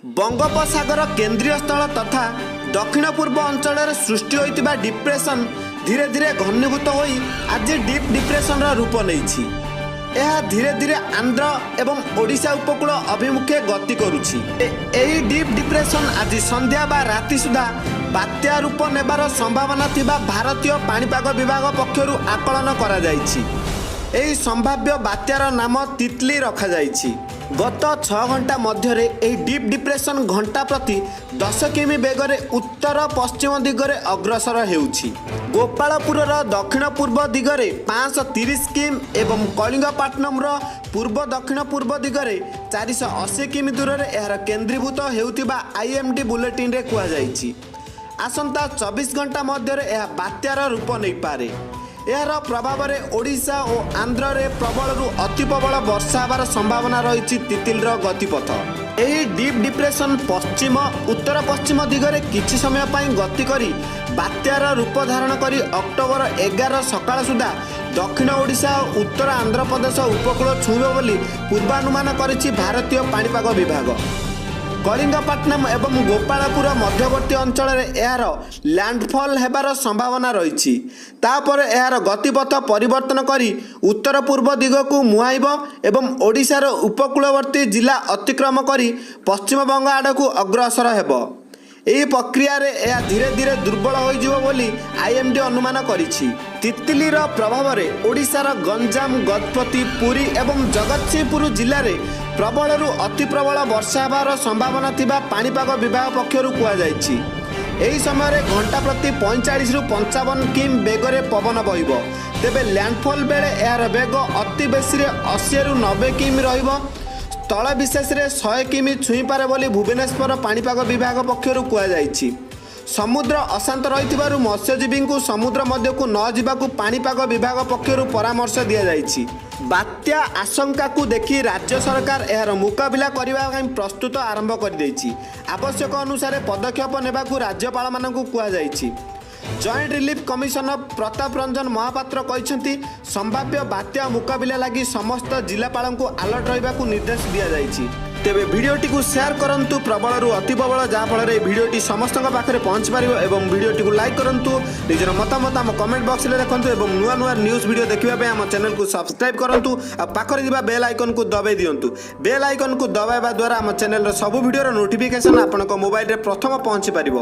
ବଙ୍ଗୋପସାଗର କେନ୍ଦ୍ରୀୟ ସ୍ଥଳ ତଥା ଦକ୍ଷିଣ ପୂର୍ବ ଅଞ୍ଚଳରେ ସୃଷ୍ଟି ହୋଇଥିବା ଡିପ୍ରେସନ୍ ଧୀରେ ଧୀରେ ଘନୀଭୂତ ହୋଇ ଆଜି ଡିପ୍ ଡିପ୍ରେସନର ରୂପ ନେଇଛି। ଏହା ଧୀରେ ଧୀରେ ଆନ୍ଧ୍ର ଏବଂ ଓଡ଼ିଶା ଉପକୂଳ ଅଭିମୁଖେ ଗତି କରୁଛି। ଏହି ଡିପ୍ ଡିପ୍ରେସନ୍ ଆଜି ସନ୍ଧ୍ୟା ବା ରାତି ସୁଦ୍ଧା ବାତ୍ୟା ରୂପ ନେବାର ସମ୍ଭାବନା ଥିବା ଭାରତୀୟ ପାଣିପାଗ ବିଭାଗ ପକ୍ଷରୁ ଆକଳନ କରାଯାଇଛି। ଏହି ସମ୍ଭାବ୍ୟ ବାତ୍ୟାର ନାମ ତିତ୍ଲି ରଖାଯାଇଛି। ଗତ 6 ଘଣ୍ଟା ମଧ୍ୟରେ ଏହି ଡିପ୍ ଡିପ୍ରେସନ୍ ଘଣ୍ଟା ପ୍ରତି 10 କିମି ବେଗରେ ଉତ୍ତର ପଶ୍ଚିମ ଦିଗରେ ଅଗ୍ରସର ହେଉଛି। ଗୋପାଳପୁରର ଦକ୍ଷିଣ ପୂର୍ବ ଦିଗରେ 530 କିମି ଏବଂ କଳିଙ୍ଗପାଟନମର ପୂର୍ବ ଦକ୍ଷିଣ ପୂର୍ବ ଦିଗରେ 480 କିମି ଦୂରରେ ଏହାର କେନ୍ଦ୍ରୀଭୂତ ହେଉଥିବା ଆଇଏମ୍ଡି ବୁଲେଟିନରେ କୁହାଯାଇଛି। ଆସନ୍ତା 24 ଘଣ୍ଟା ମଧ୍ୟରେ ଏହା ବାତ୍ୟାର ରୂପ ନେଇପାରେ। ଏହାର ପ୍ରଭାବରେ ଓଡ଼ିଶା ଓ ଆନ୍ଧ୍ରରେ ପ୍ରବଳରୁ ଅତି ପ୍ରବଳ ବର୍ଷା ହେବାର ସମ୍ଭାବନା ରହିଛି। ତିତିଲିର ଗତିପଥ: ଏହି ଡିପ୍ ଡିପ୍ରେସନ୍ ପଶ୍ଚିମ ଉତ୍ତର ପଶ୍ଚିମ ଦିଗରେ କିଛି ସମୟ ପାଇଁ ଗତି କରି ବାତ୍ୟାର ରୂପ ଧାରଣ କରି ଅକ୍ଟୋବର 11 ସକାଳ ସୁଦ୍ଧା ଦକ୍ଷିଣ ଓଡ଼ିଶା ଓ ଉତ୍ତର ଆନ୍ଧ୍ରପ୍ରଦେଶ ଉପକୂଳ ଛୁଇଁବ ବୋଲି ପୂର୍ବାନୁମାନ କରିଛି ଭାରତୀୟ ପାଣିପାଗ ବିଭାଗ। କଳିଙ୍ଗପାଟନମ ଏବଂ ଗୋପାଳପୁର ମଧ୍ୟବର୍ତ୍ତୀ ଅଞ୍ଚଳରେ ଏହାର ଲ୍ୟାଣ୍ଡଫଲ୍ ହେବାର ସମ୍ଭାବନା ରହିଛି। ତାପରେ ଏହାର ଗତିପଥ ପରିବର୍ତ୍ତନ କରି ଉତ୍ତର ପୂର୍ବ ଦିଗକୁ ମୁହାଁଇବ ଏବଂ ଓଡ଼ିଶାର ଉପକୂଳବର୍ତ୍ତୀ ଜିଲ୍ଲା ଅତିକ୍ରମ କରି ପଶ୍ଚିମବଙ୍ଗ ଆଡ଼କୁ ଅଗ୍ରସର ହେବ। ଏହି ପ୍ରକ୍ରିୟାରେ ଏହା ଧୀରେ ଧୀରେ ଦୁର୍ବଳ ହୋଇଯିବ ବୋଲି ଆଇଏମ୍ଡି ଅନୁମାନ କରିଛି। ତିତିଲିର ପ୍ରଭାବରେ ଓଡ଼ିଶାର ଗଞ୍ଜାମ, ଗଜପତି, ପୁରୀ ଏବଂ ଜଗତସିଂହପୁର ଜିଲ୍ଲାରେ ପ୍ରବଳରୁ ଅତି ପ୍ରବଳ ବର୍ଷା ହେବାର ସମ୍ଭାବନା ଥିବା ପାଣିପାଗ ବିଭାଗ ପକ୍ଷରୁ କୁହାଯାଇଛି। ଏହି ସମୟରେ ଘଣ୍ଟା ପ୍ରତି 45ରୁ 55 କିମି ବେଗରେ ପବନ ବହିବ। ତେବେ ଲ୍ୟାଣ୍ଡଫଲ୍ ବେଳେ ଏହାର ବେଗ ଅତି ବେଶୀରେ 80ରୁ 90 କିମି ରହିବ। ସ୍ଥଳ ବିଶେଷରେ 100 କିମି ଛୁଇଁପାରେ ବୋଲି ଭୁବନେଶ୍ୱର ପାଣିପାଗ ବିଭାଗ ପକ୍ଷରୁ କୁହାଯାଇଛି। ସମୁଦ୍ର ଅଶାନ୍ତ ରହିଥିବାରୁ ମତ୍ସ୍ୟଜୀବୀଙ୍କୁ ସମୁଦ୍ର ମଧ୍ୟକୁ ନ ଯିବାକୁ ପାଣିପାଗ ବିଭାଗ ପକ୍ଷରୁ ପରାମର୍ଶ ଦିଆଯାଇଛି। ବାତ୍ୟା ଆଶଙ୍କାକୁ ଦେଖି ରାଜ୍ୟ ସରକାର ଏହାର ମୁକାବିଲା କରିବା ପାଇଁ ପ୍ରସ୍ତୁତ ଆରମ୍ଭ କରିଦେଇଛି। ଆବଶ୍ୟକ ଅନୁସାରେ ପଦକ୍ଷେପ ନେବାକୁ ରାଜ୍ୟପାଳମାନଙ୍କୁ କୁହାଯାଇଛି। Joint relief commissioner Pratap Ranjan Mohapatra କହିଛନ୍ତି, ସମ୍ଭାବ୍ୟ ବାତ୍ୟା ମୁକାବିଲା ଲାଗି ସମସ୍ତ ଜିଲ୍ଲାପାଳଙ୍କୁ ଆଲର୍ଟ ରହିବାକୁ ନିର୍ଦ୍ଦେଶ ଦିଆଯାଇଛି। ତେବେ ଭିଡ଼ିଓଟିକୁ ସେୟାର କରନ୍ତୁ ପ୍ରବଳରୁ ଅତି ପ୍ରବଳ, ଯାହାଫଳରେ ଏହି ଭିଡ଼ିଓଟି ସମସ୍ତଙ୍କ ପାଖରେ ପହଞ୍ଚି ପାରିବ ଏବଂ ଭିଡ଼ିଓଟିକୁ ଲାଇକ୍ କରନ୍ତୁ। ନିଜର ମତାମତ ଆମ କମେଣ୍ଟ ବକ୍ସରେ ଲେଖନ୍ତୁ ଏବଂ ନୂଆ ନୂଆ ନ୍ୟୁଜ୍ ଭିଡ଼ିଓ ଦେଖିବା ପାଇଁ ଆମ ଚ୍ୟାନେଲକୁ ସବସ୍କ୍ରାଇବ୍ କରନ୍ତୁ ଆଉ ପାଖରେ ଥିବା ବେଲ୍ ଆଇକନ୍କୁ ଦବାଇ ଦିଅନ୍ତୁ। ବେଲ୍ ଆଇକନ୍କୁ ଦବାଇବା ଦ୍ୱାରା ଆମ ଚ୍ୟାନେଲର ସବୁ ଭିଡ଼ିଓର ନୋଟିଫିକେସନ୍ ଆପଣଙ୍କ ମୋବାଇଲରେ ପ୍ରଥମ ପହଞ୍ଚି ପାରିବ।